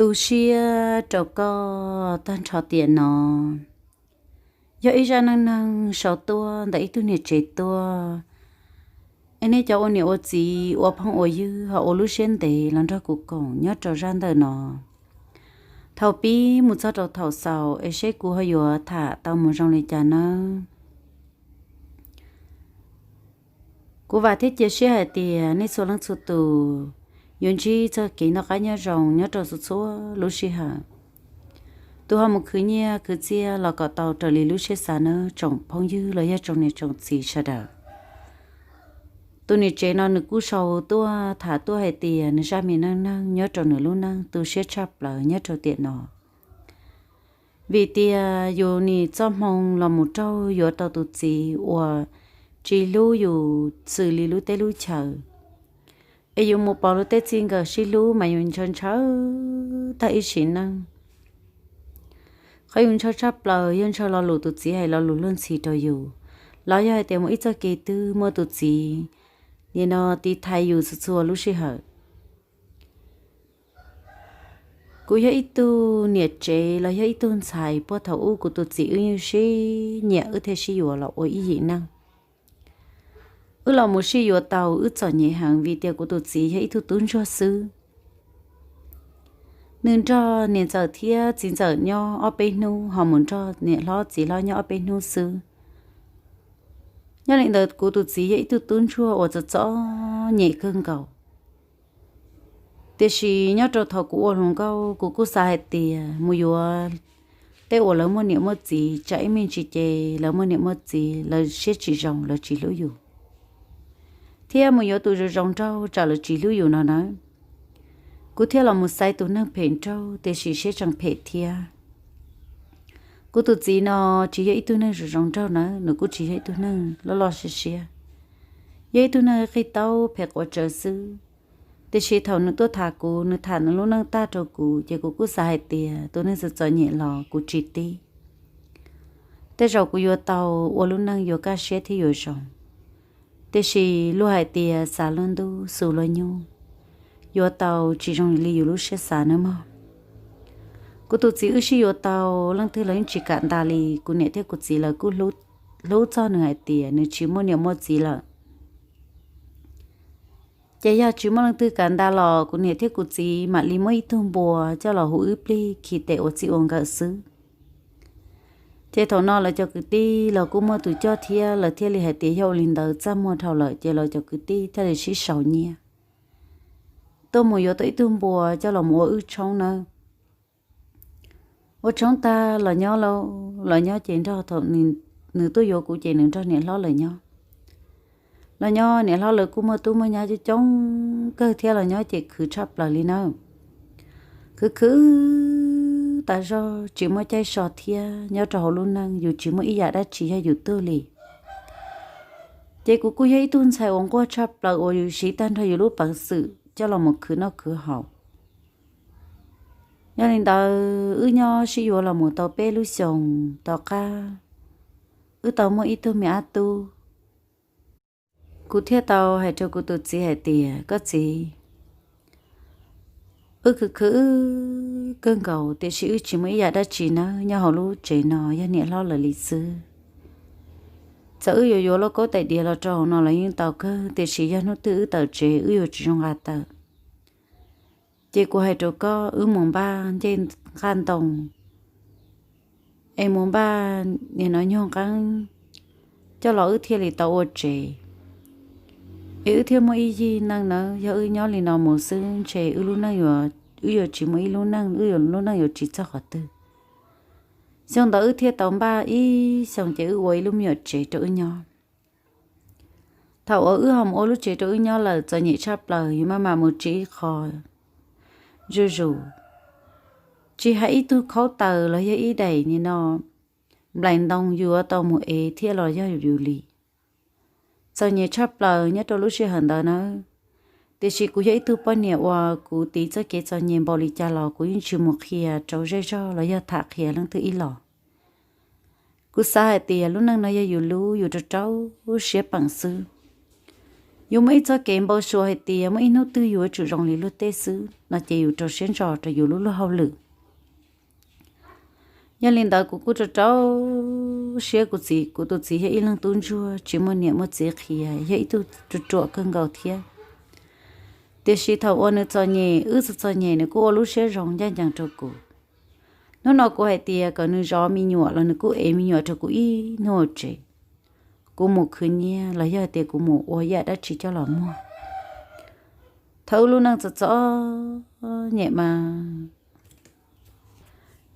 Tu siab rau koj tag nrho tiam no. Yog ib zaj neej neeg sau tuaj ntawm ib tug niam tsev tuaj, es nej cov ua niam ua txiv ua phooj ua ywg ho ua lub siab ntev los nrog kuv koom nyob rau zaj ntawm no. Thaum pib mus txog rau thaum xaus es seb kuv ho yuav tham tau mus zoo li cas nawb. Kuv vam thiab cia siab hais tias nej txhua leej txhua tus yuav ntsib txoj kev noj qab nyob zoo nyob rau txhua txhua lub sij hawm. Tus ho mus khwv nyiaj khwv txiaj los kom tau raws li lub siab xav nawb tsoom phooj ywg los yog tsoom niam tsoom txiv sawv daws. Tus niam tsev no nws kuj sau tuaj tham tuaj hais tias nws zaj me neej neeg nyob rau nws lub neej tu siab tshaj plaws nyob rau tiam no. Vim tias yus nim txoj hmoo los mus raug yuav tau tus txiv uas tsis hlub yus xws li lub teb lub chaw, es yus mus pom luag tej txij nkawm sib hlub mas yus ntshaw ntshaw tag ib sim neej. Qhov yus ntshaw tshaj plaws yog ntshaw lo lus tus txiv hais lo lus luag ntxhi rau yus, los yog hais tias mus ib txoj kev twg muaj tus txiv nim no tiv thaiv yus txhua txhua lub sij hawm. Kuv yog ib tug niam tsev los yog ib tug ntxhais puag thaum ub kuv tus txiv wb yeej sib nyiam wb thiaj sib yuav los ua ib yim neej. Wb los mus sib yuav tau wb txom nyem heev vim tias kuv tus txiv yog ib tug tub ntsuag xwb. Nws nrog niam ntxawm thiab txiv ntxawm nyob ob peb hnub ho mus nrog niam hlob txiv hlob nyob ob peb hnub xwb. Nyob li ntawd kuv tus txiv yog ib tug tub ntsuag uas txom txom nyem kawg nkaus. Tiam sis nyob rau thaum kuv ua hluas nkauj kuv kuj xav hais tias mus yuav tej uas lawv muaj niam muaj txiv tsam ib me ntsis ces lawv muaj niam muaj txiv lawv siab tsis zoo lawv tsis hlub yus, thiab mus yuav tus zoo zoo nraug tsam lawv tsis hlub yus no na. Kuv thiaj los mus xaiv tus neeg phem nraug tiam sis siab tseem phem thiab. Kuv tus txiv no tsis yog ib tug neeg zoo zoo nraug na, nws kuj tsis yog ib tug neeg loj loj siab siab, yog ib tug neeg qig taub phem quav tsawv xwb. Tiam sis thaum nws tuaj tham kuv, nws tham nws lub neej tag rau kuv ces kuv kuj xav hais tias tus neeg txom txom nyem los kuv tsis tib. Tej zaum kuv yuav tau ua lub neej yuav kaj siab thiab yuav zoo. Tiam sis luag hais tias xav luag ntuj xus luag nyuj, yuav tau tsis zoo li yus lub siab xav nawb mog. Kuv tus txiv wb sib yuav tau, leej twg los yeej tsis kam ntas li, kuv niam thiab kuv txiv lawv kuj hlub txog nws hais tias nws tsis muaj niam muaj txiv lawm. Ces yog tsis muaj leej twg kam ntas los kuv niam thiab kuv txiv mam li muab ib tug npua coj los hu wb plig khi tes ua txij ua nkawm xwb. Ces thaum no lawv cov kwv tij los kuj muaj tus coj thiab, lawv thiaj li hais tias yog ua li ntawd txaj muag dhau lawm, ces lawv cov kwv tij thiaj li sib sau nyiaj tuaj mus yuav tau ib tug npua coj los mus ua wb tshoob nawb. Ua tshoob tag los nyob, los nyob ces nrog thaum nws tuaj yuav kuv ces nws nrog niam hlob lawv nyob. Los nyob niam hlob lawv kuj muaj tub muaj nyab coob coob kawg thiab, los nyob ces khwv tshaj plaws li nawb. Khwv khwv tas zog tsis muaj caij so thiab, nyob rau hauv lub neej yus tsis muaj ib yam dab tsi yog yus tug li. Ces kuv kuj yog ib tug ntxhais uas nquag tshaj plaws uas yus siv tag nrho yus lub peev xwm coj los mus khwv noj khwv haus. Yog li ntawd wb nyob sib yuav los mus tau peb lub xyoos tom qab, wb tau muaj ib tug me ab tub. Kuv thiaj tau hais rau kuv tus txiv hais tias, koj txiv, wb khwv khwv kawg nkaus tiam sis wb tsis muaj ib yam dab tsi nawb, nyob hauv lub tsev no yog niam hlob lawv li xwb. Txawm wb yuav yuav lauj kaub tais diav los rau hauv no los yeej tau kawg, tiam sis yog hnub twg wb tawm tsev wb yuav tsis zoo nqa tawm. Ces kuv hais rau koj, wb mus npaj ncej nqaj ntoo es mus npaj nim no nyuag nqeeb coj los wb thiaj li tau ua tsev, es wb thiaj muaj ib yig neej nawb. Yog wb nyob li no mus xwb ntshe wb lub neej, wb yuav tsis muaj ib lub neej, wb lub neej yuav tsis txog qhov twg. Xyoo ntawd wb thiaj tau npaj ib xyoos ces wb ua ib lub me nyuam tsev rau wb nyob. Thaum uas wb ho mus ua lub tsev rau wb nyob lawm txom nyem tshaj plaws, yus maj mam mus tsev ib qho zuj zus, tsis hais ib tug khaub taws los yog ib daim nim no nplaim ntoo yus yuav tau mus ev thiab los yog yus li. Txom nyem tshaj plaws nyob rau lub sij hawm ntawd nawb. Tiam sis kuv yog ib tug poj niam uas kuv tiv txoj kev txom nyem npaum li cas los kuv yeej tsis mus qhia rau zej zog los yog tham qhia leej twg ib los. Kuv xav hais tias lub neej no yog yus lub, yus rau rau siab peem xwb. Yus muaj ib txoj kev npau suav hais tias muaj ib hnub twg yus yuav tsum zoo li luag tej xwb no ces yus rau siab ntso rau yus lub luag hauj lwm. Yog li ntawd kuv kuj rau rau siab, kuv txiv, kuv tus txiv yog ib leeg tub ntsuag tsis muaj niam muaj txiv qhia, yog ib tug ruam ruam kawg nkaus thiab. Tiam sis thaum uas nws txom nyem, wb txom txom nyem, nws kuj ua lub siab zoo ncaj ncees rau kuv. Hnub no kuv hais tias kom nws zov me nyuam los nws kuj ev me nyuam rau kuv ib hnub tsev. Kuv mus khwv nyiaj los yog hais tias kuv mus ua yam dab tsi coj los muag. Thaum wb lub neej txom txom nyem mas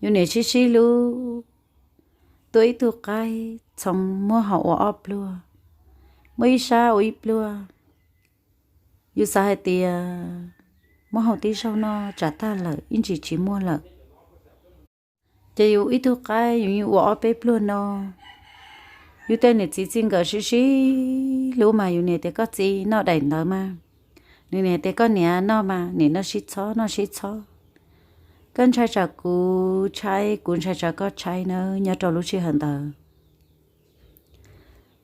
yus niam sib sib hlub, tuaj ib tug qaib txhoov muab haus ua ob pluag, muab ib sab ua ib pluag. Yus xav hais tias muab haus tib zaug noj tsam tag lawm ib ntsis tsis muaj lawm. Ces yus ib tug qaib yus yeej ua ob peb pluag no. Yus tej niam txiv txij nkawm sib sib hlub mas yus niam tias koj txiv noj daim ntawd mas, nws niam tias koj niam noj mas, niam noj sib txhob noj sib txhob. Koj ntshai tsam kuv tshaib, kuv ntshai tsam koj tshaib nawb nyob rau lub sij hawm ntawd.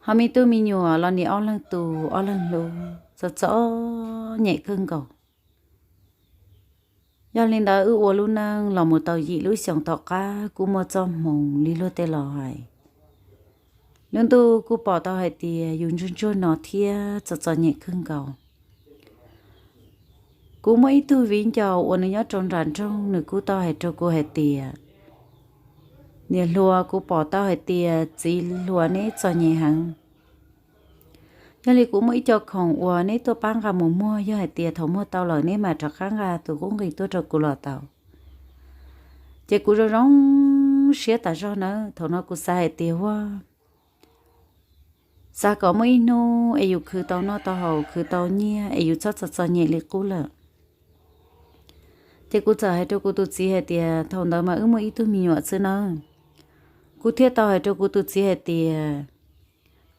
Ho me tub me nyuam los niam ob leeg tu ob leeg hlub, txom txom nyem kawg nkaus. Yog li ntawd wb ua lub neej los mus tau yim lub xyoos tom qab kuj muaj txoj hmoov li luag tej los hais. Lub ntuj kuj pom tau hais tias yus ntsuag ntsuag no thiab txom txom nyem kawg nkaus. Kuv muaj ib tug viv ncaus uas nws nyob rau nram nroog, nws kuj tau hais rau kuv hais tias, niam hluas, kuv pom tau hais tias txiv hluas neb txom nyem heev. Yog li kuv muaj ib co khoom uas neb tuaj pab nqa mus muag, yog hais tias thaum muag tau lawm neb mam rov qab nqa tus qub nqi tuaj rau kuv los tau. Ces kuv zoo zoo siab tas zog nawb. Thaum no kuv xav hais tias ua, xav kom muaj ib hnub es yus khwv tau noj tau haus, khwv tau nyiaj es yus txhob txom txom nyem li qub lawm. Ces kuv txawm hais rau kuv tus txiv hais tias thaum ntawd mas wb muaj ib tug me nyuam xwb nawb. Kuv thiaj tau hais rau kuv tus txiv hais tias,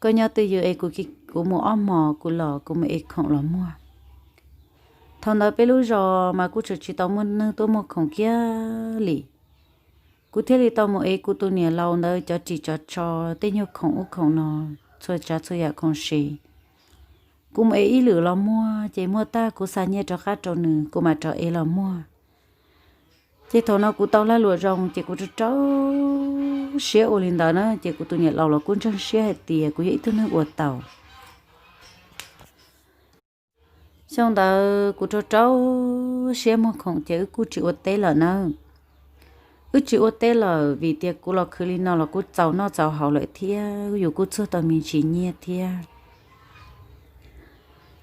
koj nyob twj ywm es kuv, kuv mus ob hmos kuv los kuv mus ev khoom los muag. Thaum ntawd peb lub zos mas kuj tseem tsis tau muaj neeg tuaj muag khoom kiag li. Kuv thiaj li tau mus ev kuv tus niam laus ntawd cov ris cov tsho, tej nyuag khoom ub khoom no, txhua tsav txhua yam khoom siv. Kuv mus ev ib lwm los muag, ces muag tag kuv xa nyiaj rov qab rau nws kuv mam rov ev los muag. Ces thaum no kuv tau lag luam zoo ces kuv rau rau siab ua li ntawd na, ces kuv tus niam laus los kuj ntseeg siab hais tias kuv yog ib tug neeg ua tau. Xyoo ntawd kuv rau rau siab muag khoom ces wb kuj tsis ua teb lawm nawb. Wb tsis ua teb lawm vim tias kuv los khwv li no los kuj txaus noj txaus haus lawm thiab yus kuj txuag tau me ntsis nyiaj thiab.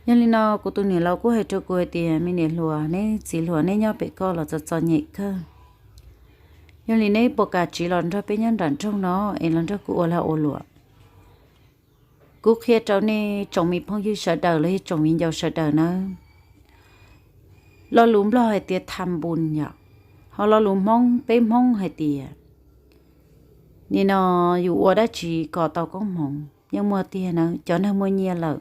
Yog li no kuv tus niam laus kuj hais rau kuv hais tias, me niam hluas, neb txiv hluas neb nyob pem ko los txom txom nyem kawg. Yog li neb puas kam tsiv los nrog peb nyob nram nroog no es los nrog kuv ua lag ua luam. Kuv qhia rau nej tsoom me phooj ywg sawv daws los yog tsoom viv ncaus sawv daws nawb. Lo lus Nplog hais tias tham npus yom, ho lo lus Hmoob, peb Hmoob hais tias, nim no yus ua dab tsi kom tau koob hmoov yeej muaj tiag nawb. Cov neeg muaj nyiaj lawm,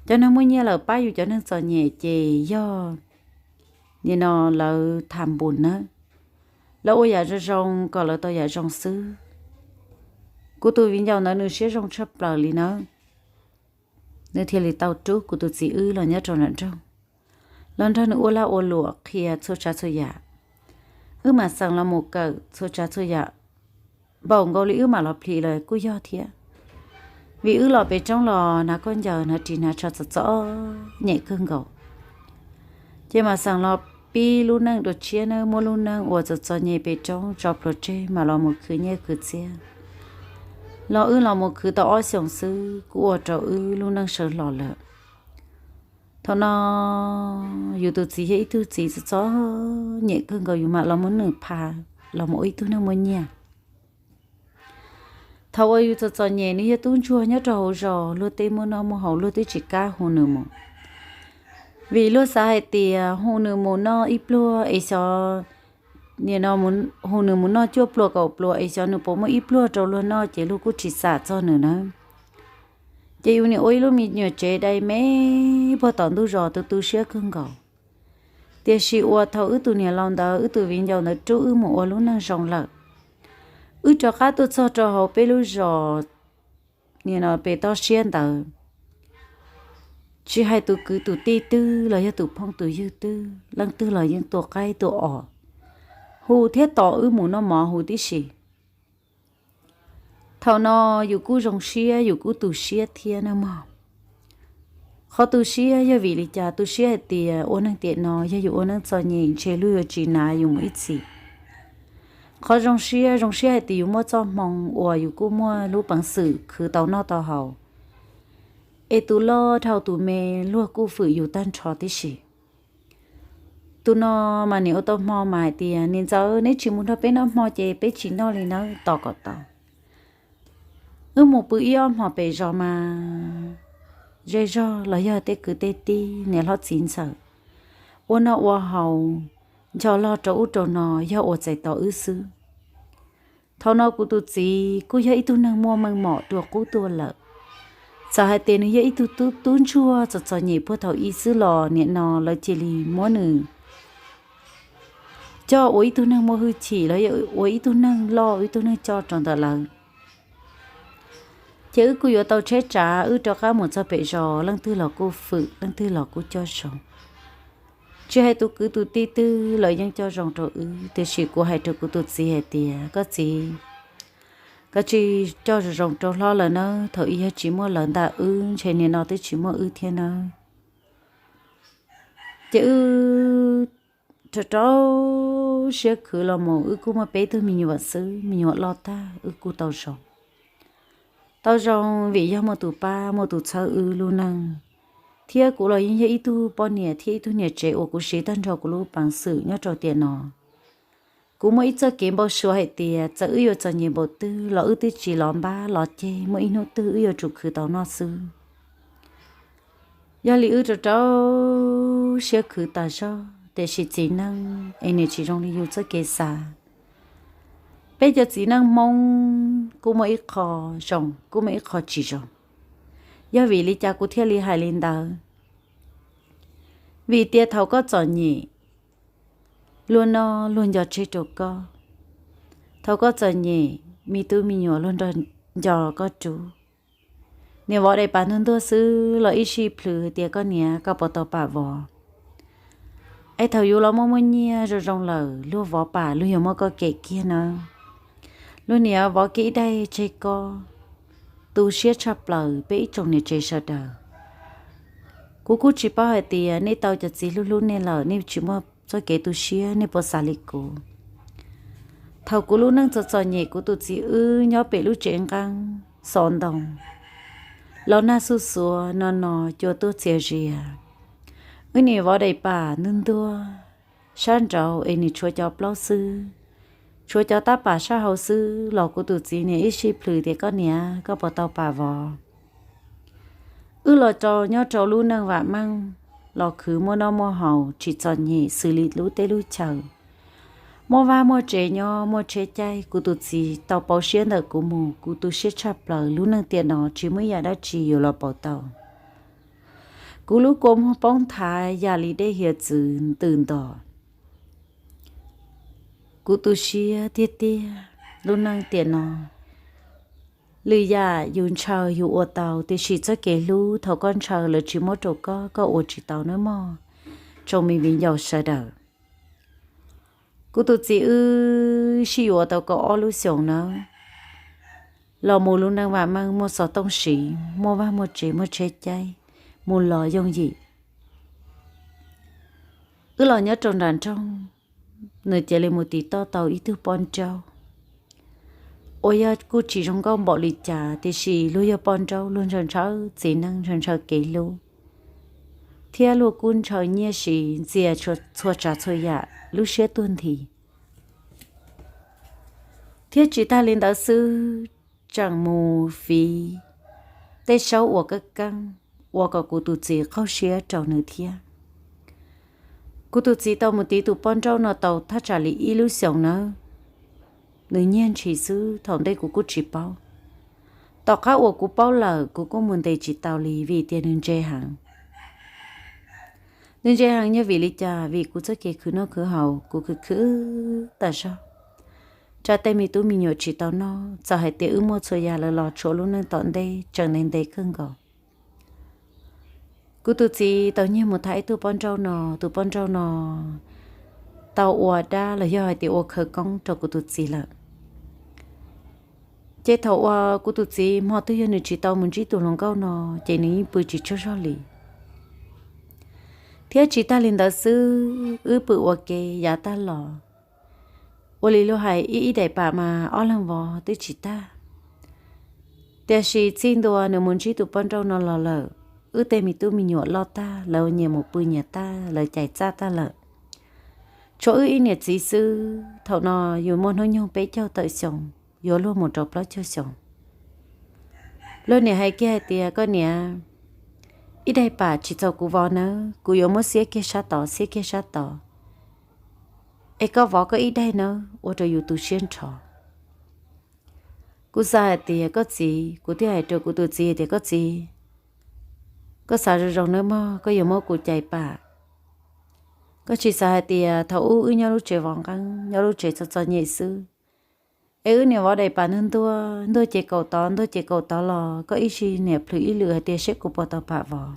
cov neeg muaj nyiaj lawm pab yus cov neeg txom nyem ces yog nim no lawv tham npus nawb. Lawv ua yam zoo zoo kom lawv tau yam zoo xwb. Kuv tus viv ncaus ntawd nws siab zoo tshaj plaws li nawb. Nws thiaj li tau rub kuv tus txiv wb los nyob rau nram nroog, los nrog nws ua lag ua luam qhia txhua tsav txhua yam. Wb mam xeem los mus kawm txhua tsav txhua yam, npaum nkaus li wb mam los plhis los kuj yog thiab. Vim wb los pem roob los hnav khaub ncaws hnav ris hnav tsho txom txom nyem kawg nkaus. Ces mam xeem los pib lub neej dua tshiab nawb, muab lub neej uas txom txom nyem pem roob tso plhuav tseg mam los mus khwv nyiaj khwv txiaj, los wb los mus khwv tau ob xyoos xwb kuj ua rau wb lub neej sawv hlo lawm. Thaum no yus tus txiv yog ib tug txiv txom txom nyem kawg nkaus, yus mam los muab nws pha los mus ua ib tug neeg muaj nyiaj. Thaum uas yus txom txom nyem nws yog tub ntsuag nyob rau hauv zos, luag tej muaj noj muaj haus luag twb tsis kam hu nws mus, vim luag xav hais tias hu nws mus noj ib pluag es xyov, nim no hu nws mus noj cuaj pluag kaum pluag es xyov nws puas muaj ib pluag rau luag noj ces luag kuj tsis xam txog nws nawb. Ces yus nim ua ib lub me nyuam tsev dai me puag tom ntug zos tu tu siab kawg nkaus. Tiam sis uas thaum wb tus niam laus ntawd, wb tus viv ncaus ntawd rub wb mus ua lub neej zoo lawm, wb rov qab tuaj txog rau hauv peb lub zos nim no pem toj siab ntawd. Tsis hais tus kwv tus tij twg los yog tus phooj tus ywg twg, leej twg los yeej tua qaib tua os, hu thiab tos wb mus noj mov huv tib si. Thaum no yus kuj zoo siab, yus kuj tu siab thiab nawb mog. Qhov tu siab yog vim li cas? Tu siab hais tias ua neeg tiam no yog yus ua neej txom nyem ntshe luag yuav tsis hnav yus mus ib txhis. Qhov zoo siab, zoo siab hais tias yus muaj txoj hmoo uas yus kuj muaj lub peev xwm khwv tau noj tau haus, es tus loj dhau tus me luag kuj fwm yus tag nrho tib si. Tus no mas niam ua tau hmo mas hais tias, Niam ntxawm, neb tsis mus nrog peb noj hmo ces peb tsis noj li nawb, tos kom tau. Wb mus pw ib ob hmos pem zos mas zej zog los yog tej kwv tej tij, niam hlob txiv ntxawm ua noj ua haus, ncho log rau ub rau no, yog ua txais tos wb xwb. Thaum no kuv tus txiv kuj yog ib tug neeg muaj meej mom dua qub tuaj lawm. Txawm hais tias nws yog ib tug tub ntsuag txom txom nyem puag thaum ub xwb los nim no lawv cia li muab nws coj ua ib tug neeg muaj hwj chim los yog ua ib tug neeg loj, ib tug neeg coj rau ntawm lawv. Ces wb kuj yuav tau tsheb tsav, wb rov qab mus txog pem zos, leej twg los kuj fwm, leej twg los kuj coj zoo. Tsis hais tus kwv tus tij twg los yeej coj zoo rau wb, tiam sis kuv hais rau kuv tus txiv hais tias, Koj txiv, koj cia li coj zoo zoo rau hlob lawv nawb, thaum ub yog tsis muaj lawv ntag wb ntshe nim no twb tsis muaj wb thiab nawb. Ces wb rau rau siab khwv los mus, wb kuj muaj peb tug me nyuam xwb, me nyuam loj tag wb kuj tau zoo. Tau zoo vim yog muaj tus pab muaj tus txhawb wb lub neej, thiab kuv los yeej yog ib tug poj niam thiab ib tug niam tsev uas kuv siv tag nrho kuv lub peev xwm nyob rau tiam no. Kuv muaj ib txoj kev npau suav hais tias txawm wb yuav txom nyem npaum twg los wb twb tsis los npab los ceg, muaj ib hnub twg wb yuav tsum khwv tau noj xwb. Yog li wb rau rau siab khwv tas zog, tiam sis txiv neej es nws tsis zoo li yus txoj kev xav. Peb cov txiv neej Hmoob kuj muaj ib qho zoo, kuj muaj ib qho tsis zoo. Yog vim li cas kuv thiaj li hais li ntawd? Vim tias thaum koj txom nyem, luag noj luag nco tseg rau koj. Thaum koj txom nyem, me tub me nyuam luag nco koj rub. Niam vov daim pam ntuag ntuag xwb los ib sij plhws tias, Koj niam, koj puas tau pam vov? Es thaum yus los muaj muaj nyiaj zoo zoo lawm, luag vov pam luag yuav muab koj kem kiag nawb. Luag niam vov kiag ib daim tseg koj, tu siab tshaj plaws peb ib tsoom niam tsev sawv daws. Kuv kuj tsis paub hais tias nej tau cov txiv hlub hlub nej lawm, nej tsis muaj txoj kev tu siab, nej puas xav li kuv? Thaum kuv lub neej txom txom nyem, kuv tus txiv wb nyob pem lub tsev nqeeb xov ntoo, los nag xuj xuav no no, cua tuaj txias zias. Wb niam vov daim pam ntuag ntuag sab nraud es nws tshuav cov plaub xwb, tshuav cov tab pam sab hauv xwb los kuv tus txiv niam ib sij plhws tias, Koj niam, koj puas tau pam vov? Wb los rau nyob rau lub neej vam meej, los khwv muaj noj muaj haus tsis txom nyem xws li lub teb lub chaw, muaj vaj muaj tsev nyob, muaj tsheb caij. Kuv tus txiv tau pauv siab ntawm kuv mus, kuv tu siab tshaj plaws, lub neej tiam no tsis muaj ib yam dab tsi yuav los pauv tau. Kuv lub kua muag poob nthav yam li dej hiav txwv ntws ntos. Kuv tu siab tiag tiag, lub neej tiam no lwm yam yus ntshaw yus ua tau, tiam sis txoj kev hlub thaum koj ntshaw lawv tsis muab rau koj, koj ua tsis tau nawb mog, tsoom me viv ncaus sawv daws. Kuv tus txiv wb sib yuav tau kaum ob lub xyoos nawb, los mus lub neej vam meej, muaj xov tooj siv, muaj vaj muaj tsev, muaj tsheb caij, mus los yooj yim. Wb los nyob rau nram nroog, nws cia li mus tiv toj tau ib tug poj nrauj uas yog kuj tsis zoo nkauj npaum li cas, tiam sis luag yog poj nrauj, luag ntshaw ntshaw txiv neej, ntshaw ntshaw kev hlub, thiab luag kuj ntshaw nyiaj siv ntxias txhua tsav txhua yam lub siab tuag nthi. Thiab tsis tag li ntawd xwb, tseem mus fiv tej saub uas keeb keeb, ua kom kuv tus txiv qaug siab rau nws thiab. Kuv tus txiv tau mus tiv tus poj nrauj no tau thaj tsam li ib lub xyoos nawb. Nws nyiag ntshis xwb, thaum ntej kuv kuj tsis paub. Tom qab uas kuv paub lawm, kuv kuj mus ntes tsis tau li vim tias nws ntse heev. Nws ntse heev yog vim li cas? Vim kuv txoj kev khwv noj khwv haus, kuv khwv khwv tas zog, rau tej me tub me nyuam tsis tau noj. Txawm hais tias wb muaj txhua yam lawm los tshuav lub neej tom ntej tseem ntev ntev kawg nkaus. Kuv tus txiv tau nyiag mus tham ib tug poj nrauj no, tus poj nrauj no tau ua dab los yog hais tias ua khawv koob rau kuv tus txiv lawm. Ces thaum uas kuv tus txiv hmo twg yog nws tsis tau mus ntsib tus hluas nkauj no, ces nws yeej pw tsis tsaug zog li. Thiab tsis tag li ntawd xwb, wb pw ua ke yav tag los, ua li luag hais ib ib daim pam mas ob leeg vov twb tsis tag. Tiam sis txij ntua nws mus ntsib tus poj nrauj no los lawm, wb tej me tub me nyuam loj tag, lawv nyias mus pw nyias tag, lawv cais txaj tag lawm. Tshuav wb ib niam txiv xwb, thaum no yus muaj hnub nyoog peb caug tawm xyoo, yuav luag mus rau plaub caug xyoo. Luag niam hais kiag hais tias, koj niam, ib daim pam tsis txaus kuv vov nawb, kuv yuav muab xiab kiag sab tod, xiab kiag sab tod, es koj vov koj ib daim nawb, ua rau yus tu siab nrho. Kuv xav hais tias koj txiv, kuv thiaj hais rau kuv tus txiv tias, koj txiv, koj xav zoo zoo nawb mog, koj yuav muab kuv cais pam. Koj tsis xav hais tias thaum ub wb nyob lub tsev vov nqeeb, nyob lub tsev txom txom nyem xwb, es wb niam vov daim pam ntuag ntuag, ntuag ces kaum tod, ntuag ces kaum tod los koj ib sij niam plhws ib lwm hais tias seb kuv puas tau pam vov.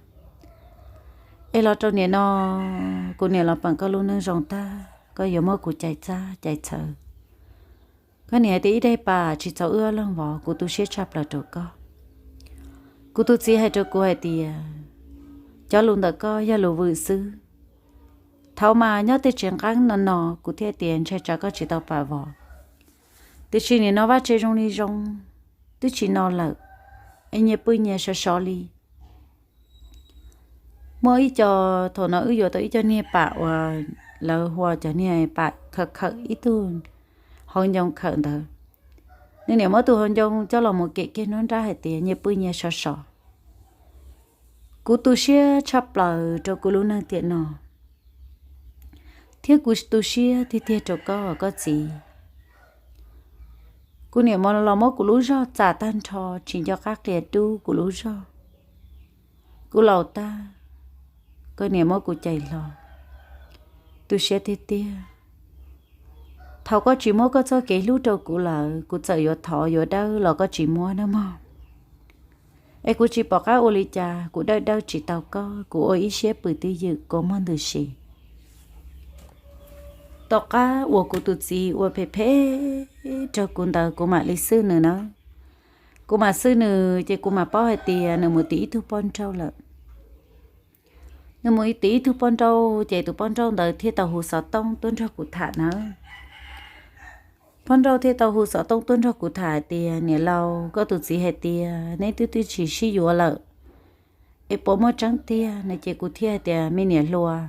Es los rau nim no, kuv niam los peem koj lub neej zoo tag, koj yuav muab kuv cais txaj cais txhawv. Koj niam hais tias ib daim pam tsis txaus wb ob leeg vov, kuv tu siab tshaj plaws rau koj. Kuv tus txiv hais rau kuv hais tias, cov lus ntawm koj yog lus vwm xwb. Thaum mas nyob tej tsev nqeeb no no, kuv thiaj tias ntshai tsam koj tsis tau pam vov. Tiam sis nim no vaj tsev zoo li zoo, twb tsis no lawm, es nyias pw nyias sov sov li. Muaj ib co, thaum no wb yuav tau ib co niag pam uas lawv hu ua cov niag pam khawm khawm ib tug hauv ncoo khawm ntawd. Nws niam muab tus hauv ncoo coj los mus kem kiag nruab nrab hais tias nyias pw nyias sov sov. Kuv tu siab tshaj plaws rau kuv lub neej tiam no, thiab kuv tu siab tiag tiag rau koj, koj txiv. Kuv niam los muab kuv lub zog txam tag nrho, tsis nco qab qia dub kuv lub zog. Kuv laus tag, koj niam muab kuv cais hlo, tu siab tiag tiag. Thaum koj tsis muab koj txoj kev hlub rau kuv lawm, kuv txawm yuav thov yuav dawb los koj tsis muab nawb mog. Es kuv tsis pom qab ua li cas, kuv dawb dawb tsis tau koj, kuv ua ib siab pw twj ywm kua muag ntws si. Tom qab uas kuv tus txiv ua phem phem rau kuv ntawd kuv mam li xwb nws na. Kuv mam xwb nws ces kuv mam paub hais tias nws mus tim ib tug poj nrauj lawm. Nws mus tim ib tug poj nrauj ces tus poj nrauj ntawd thiaj tau hu xov tooj tuaj nrog kuv tham na. Poj nrauj thiaj tau hu xov tooj tuaj nrog kuv tham hais tias, niam laus, koj tus txiv hais tias neb twb twb tsis sib yuav lawm, es puas muaj tseeb tiag no? Ces kuv thiaj hais tias, me niam hluas,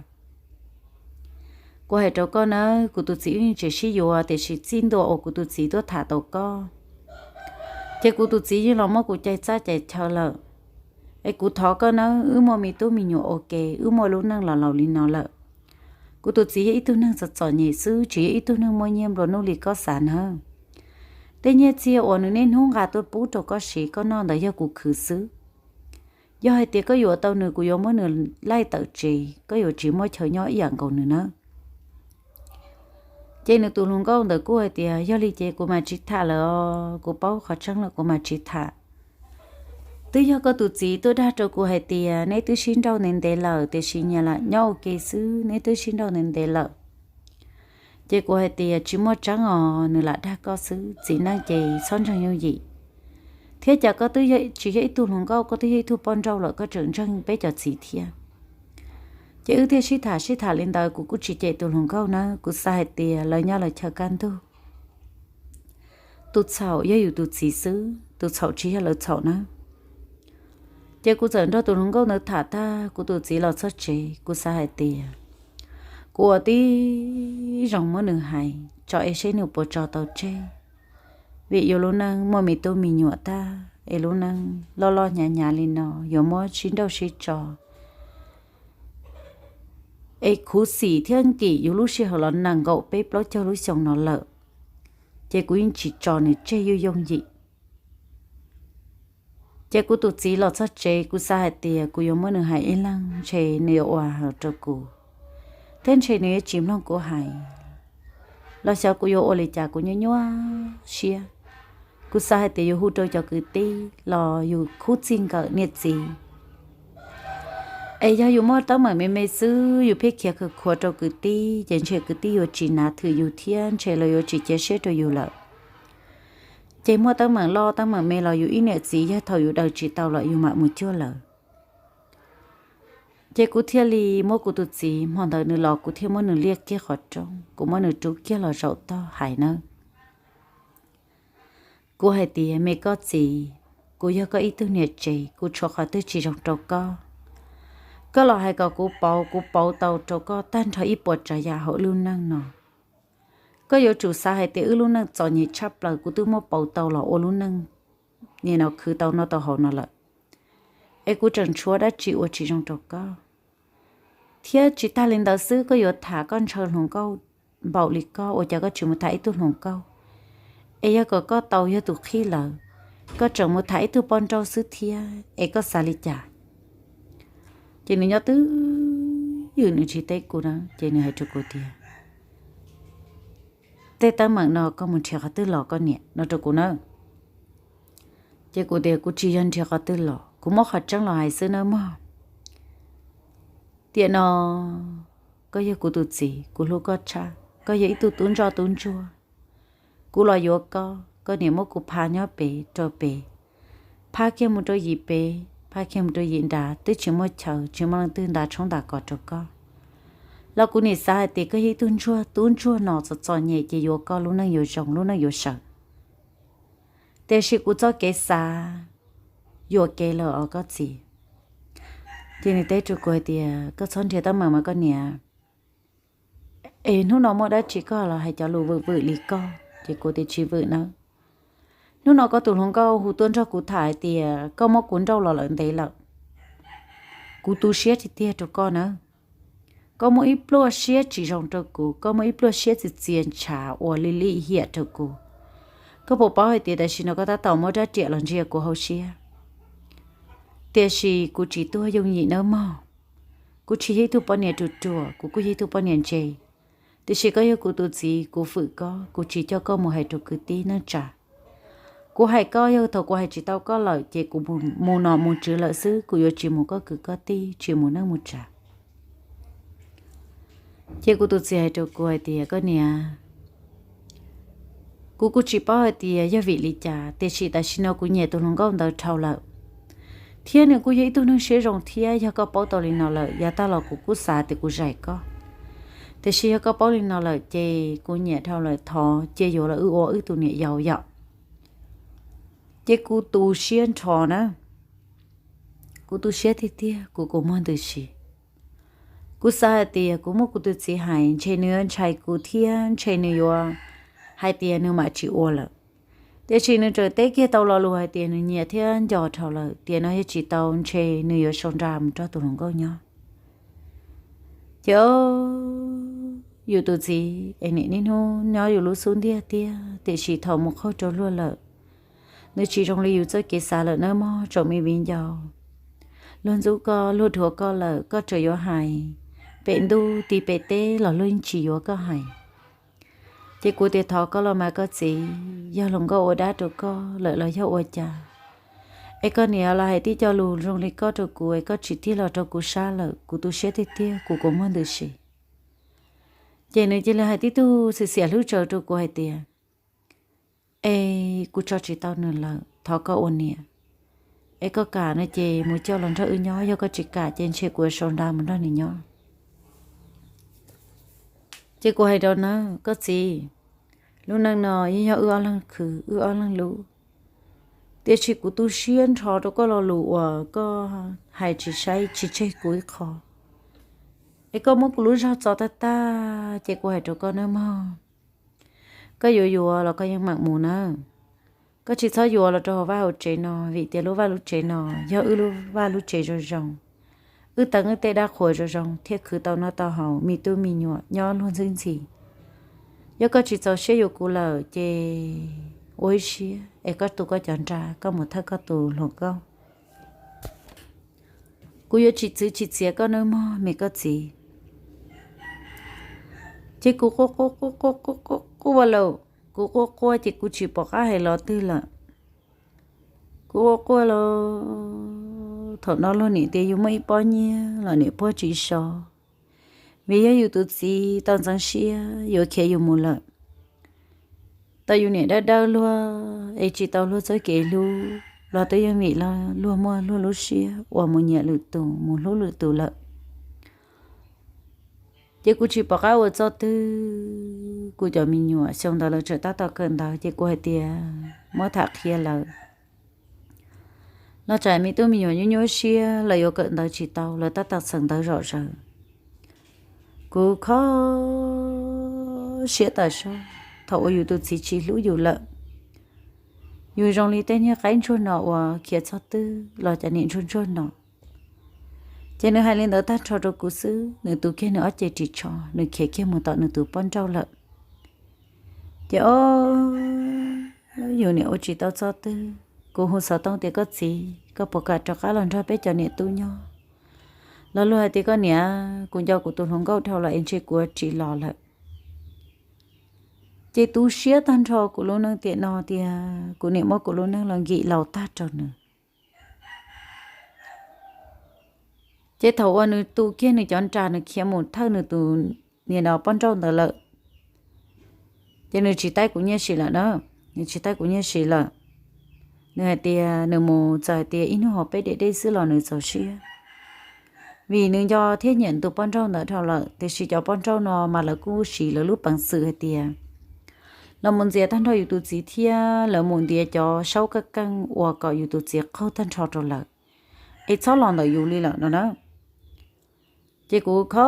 kuv hais rau koj nawb, kuv tus txiv wb yeej tsis sib yuav, tiam sis txij ntua uas kuv tus txiv tuaj tham tau koj, ces kuv tus txiv yeej los muab kuv cais txaj cais chaw lawm. Es kuv thov koj nawb, wb muaj me tub me nyuam ua ke, wb muaj lub neej los laus li no lawm. Kuv tus txiv yog ib tug neeg txom txom nyem xwb, tsis yog ib tug neeg muaj nyiaj nplua nuj li koj xav nawb. Tej nyiaj txiag uas nws niaj hnub nqa tuaj pub rau koj siv koj noj ntawd yog kuv khwv xwb. Yog hais tias koj yuav tau nws, kuv yuav muab nws laij tawm tsev, koj yuav tsis muaj chaw nyob ib yam nkaus nws nawb. Ces nws tus hluas nkauj ntawd kuj hais tias, yog li ces kuv mam tsis tham lawm os, kuv paub qhov tseeb lawm kuv mam tsis tham. Twb yog koj tus txiv tuaj dag rau kuv hais tias neb twb sib nrauj ntev ntev lawm, tiam sis nyias lam nyob ua ke xwb, neb twb sib nrauj ntev ntev lawm. Ces kuv hais tias tsis muaj tseeb os, nws lam dag koj xwb, txiv neej ces txhob ntseeg yooj yim. Thiab cas koj twb tsis yog ib tug hluas nkauj, koj twb yog ib tug poj nrauj lawm koj tseem ntseeg peb cov txiv thiab. Ces wb thiaj sib tham sib tham li ntawd, kuv kuj tsis cem tus hluas nkauj nawb, kuv xav hais tias lawv nyob lawv chaw kaj ntug. Tus txhaum yog yus tus txiv xwb, tus txhaum tsis yog lawv txhaum nawb. Ces kuv txawm nrog tus hluas nkauj ntawd tham tag, kuv tus txiv los txog tsev, kuv xav hais tias kuv ua tib zoo muab nws hais tso es seb nws puas tso tau tseg. Vim yus lub neej muaj me tub me nyuam tag es lub neej loj loj hnyav hnyav li no yuav muab sib nrauj sib tso es khuv xim thiab nkim yus lub sij hawm los nees nkaum peb plaub caug lub xyoo no lawm, ces kuv yeej tsis tso nws tseg yooj yooj yim. Ces kuv tus txiv los txog tsev, kuv xav hais tias kuv yuav muab nws hais ib leeg, ntshe nws yuav ua rau kuv, thiab ntshe nws yuav tsis mloog kuv hais. Los xyov kuv yuav ua li cas, kuv nyuaj nyuaj siab. Kuv xav hais tias yus hu rau cov kwv tij los yus khub txij nkawm niam txiv, Es yog yus muaj teeb meem me me xwb yus pheej khiav khawv khuav rau kwv tij ces ntshe kwv tij yuav tsis nav thwm yus thiab ntshe lawv yuav tsis cia siab rau yus lawm. Ces muaj teeb meem loj teeb meem me los yus ib niam txiv yog thaum yus daws tsis tau los yus mam mus cuag lawv. Ces kuv thiaj li muab kuv tus txiv, hmo ntawd nws los kuv thiaj muab nws liaj kiag qhov rooj, kuv muab nws rub kiag los zaum tog hais nawb. Kuv hais tias, me koj txiv, kuv yog koj ib tug niam tsev, kuv tshuav qhov twg tsis zoo rau koj, koj los hais kom kuv pauv, kuv pauv tau rau koj tag nrho ib puas tsav yam hauv lub neej no. Koj yuav tsum xav hais tias wb lub neej txom nyem tshaj plaws kuv twb muab pauv tau los ua lub neej nim no khwv tau noj tau haus no lawm, es kuv tseem tshuav dab tsi ua tsis zoo rau koj. Thiab tsis tag li ntawd xwb, koj yuav tham koj ntshaw hluas nkauj npaum li koj, ua cas koj tsis mus tham ib tug hluas nkauj? Es yog kom koj tau yog tus qhib lawm, koj tseem mus tham ib tug poj nrauj xwb thiab, es koj xav li cas? Ces nws nyob twj ywm nws tsis teb kuv na, ces nws hais rau kuv tias, tej teeb meem no koj mus nrhiav qhov twg los koj niam, no rau kuv na. Ces kuv tias, kuv tsis yog nrhiav qhov twg los, kuv muab qhov tseeb los hais xwb nawb mog. Tiam no koj yog kuv tus txiv, kuv hlub koj tshaj, koj yog ib tug tub ntsoj tub ntsuag. Kuv los yuav koj, koj niam muab kuv phaj nyob pem rau pem, phaj kiag mus rau yim pem, phaj kiag mus rau yim nrad, twb tsis muaj chaw, tsis muaj leej twg nta tshoob nta kos rau koj. Los kuv nim xav hais tias koj yog ib tug ntsuag, tub ntsuag no txom txom nyem ces yuav koj lub neej yuav zoo, lub neej yuav sawv. Tiam sis kuv txoj kev xav yuam kev lawm os koj txiv. Ces nws teb rau kuv hais tias, koj txhob nrhiav teeb meem mas koj niam, es hnub no muaj dab tsi koj los hais cov lus vwm vwm li koj? Ces kuv tias, tsis vwm nawb. Hnub no koj tus hluas nkauj hu tuaj nrog kuv tham hais tias koj muab kuv nrauj los lawm ntev lawm, kuv tu siab tiag tiag rau koj nawb. Koj muaj ib pluaj siab tsis zoo rau kuv, koj muaj ib pluaj siab txias txias ntshav uas lim lim hiam rau kuv. Koj puas paub hais tias tam sim no koj tab tom muab rab riam los ntsia kuv hauv siab? Tiam sis kuv tsis tuag yooj yim nawb mog. Kuv tsis yog ib tug poj niam ruam ruam, kuv kuj yog ib tug poj niam ntse. Tiam sis koj yog kuv tus txiv, kuv fwm koj, kuv tsis coj koj mus hais rau kwv tij neej tsa. Kuv hais koj yog thaum kuv hais tsis tau koj lawm ces kuv mus nom mus tswv lawm xwb, kuv yuav tsis mus koj kwv koj tij, tsis mus neej mus tsa. Ces kuv tus txiv hais rau kuv hais tias, koj niam, kuv kuj tsis paub hais tias yog vim li cas, tiam sis tam sim no kuv nyiam tus hluas nkauj ntawd dhau lawm, thiab nws kuj yog ib tug neeg siab zoo thiab. Yog koj paub tau li no lawm, yav tag los kuv kuj xav tias kuv zais koj, tiam sis yog koj paub li no lawm ces kuv nyiam dhau lawm, thov cia yuav los wb ua wb tus niam yau yom. Ces kuv tu siab nrho na, kuv tu siab tiag tiag, kuv kua muag ntws si. Kuv xav hais tias kuv muab kuv tus txiv hais ntshe nws yuav ntshai kuv thiab ntshe nws yuav hais tias nws mam tsis ua lawm. Tiam sis nws tseem teb kiag tau lo lus hais tias nws nyiam thiab nco dhau lawm, tiam no yog tsis tau ntshe nws yuav sau nra mus nrog tus hluas nkauj nyob. Ces yus tus txiv es nim niaj hnub nyob yus lub xub ntiag tiag, tiam sis thaum mus qaug rau luag lawm, nws tsis zoo li yus txoj kev xav lawm nawb mog tsoom me viv ncaus. Luag ntxub koj, luag dhuav koj lawm, koj tseem yuav hais pem ntuj ti pem teb los luag yeej tsis yuav koj hais. Ces kuv tias thov koj los mas koj txiv, yog hluas nkauj ua dab rau koj lawm los yog ua cas, es koj niam los hais tib co lus zoo li koj rau kuv es koj tsis tig los rau kuv sab lawm, kuv tu siab tiag tiag, kuv kua muag ntws si. Ces nws cia li hais tib tug xiam xiam hlub tsaws rau kuv hais tias, es kuv tso tsis tau nws lawm, thov koj ua niam, es koj kam no ces mus coj los nrog wb nyob, yog koj tsis kam ces ntshe kuv yuav sau nra mus nrog nws nyob. Ces kuv hais rau na, koj txiv, lub neej no yeej yog wb ob leeg khwv wb ob leeg lub, tiam sis kuv tu siab nrho rau koj lo lus uas koj hais tsis saib tsis tseg kuv ib qho, es koj muab kuv lub zog txo tag tag. Ces kuv hais rau koj nawb mog, koj yuav yuav los koj yeej meem mus nawb. Koj tsis txhob yuav los rau hauv vaj hauv tsev no, vim tias lub vaj lub tsev no yog wb lub vaj lub tsev zoo zoo. Wb teev wb tej dab qhuas zoo zoo thiaj khwv tau noj tau haus, me tub me nyuam nyob luag ntxhi ntxhi. Yog koj tsis txaus siab yuav kuv lawm ces ua ib siab es koj tu koj cov nra koj mus thawj koj tus hluas nkauj. Kuv yuav tsis txwv tsis txiav koj nawb mog me koj txiv. Ces kuv quaj quaj quaj quaj quaj quaj ua lawm, kuv quaj quaj ces kuv tsis pom qab hais lo twg lawm. Kuv quaj quaj los Thaum no luag niam tias yus muaj ib pob nyiaj los niam puag tsis so, vim yog yus tus txiv tau ntxeev siab yuav khiav yus mus lawm. Tau yus niam dawb dawb luag es tsis tau luag txoj kev hlub los twb yeej vim luag muaj luag lub siab uas mus nyiam lwm tus mus hlub lwm tus lawm. Ces kuv tsis pom qab ua txoj twg, kuv cov me nyuam xyoo ntawd lawv tseem tab tom kawm ntawv ces kuv hais tias muab tham qhia lawv los tsam me tub me nyuam nyuaj nyuaj siab, lawv yuav kawm ntawv tsis tau, lawv tab tom txheem ntawv zom zaws. Kuv kho siab tas zog thaum uas yus tus txiv tsis hlub yus lawm. Yus zoo li tej niag qaib ntsuag no uas khiav txog twg los cov niam ntsuag ntsuag no. Ces nws hais li ntawd tag nrho rau kuv xwb, nws tu kiag nws ob ce ris tsho, nws khiav kiag mus tom nws tus poj nrauj lawm. Ces o, yus niam ua tsis tau txoj twg, kuv hu xov tooj tias koj txiv, koj puas kam rov qab los nrog peb cov niam tub nyob? Los luag hais tias koj niam, kuv nco kuv tus hluas nkauj dhau los es ntshe kuv tsis los lawm. Ces tu siab tag nrho kuv lub neej tiam no tias kuv niam muab kuv lub neej los nkim laus tag rau nws. Ces thaum uas nws tu kiag nws cov nra nws khiav mus thawj nws tus niam no poj nrauj ntawd lawm, ces nws tsis taij kuv nyiaj sim lawm na, nws tsis taij kuv nyiaj sim lawm. Nws hais tias nws mus txawm hais tias ib hnub hauv peb daim dej xwb los nws txaus siab, vim nws nco thiab nyiam tus poj nrauj ntawd dhau lawm. Tiam sis cov poj nrauj no mas lawv kuj siv lawv lub peev xwm hais tias los mus ntxias tag nrho yus tus txiv thiab lawv mus ntiav cov saub kaj keej ua kom yus tus txiv qaug tag nrho rau lawm, es txhob los ntawm yus li lawm no na. Ces kuv kho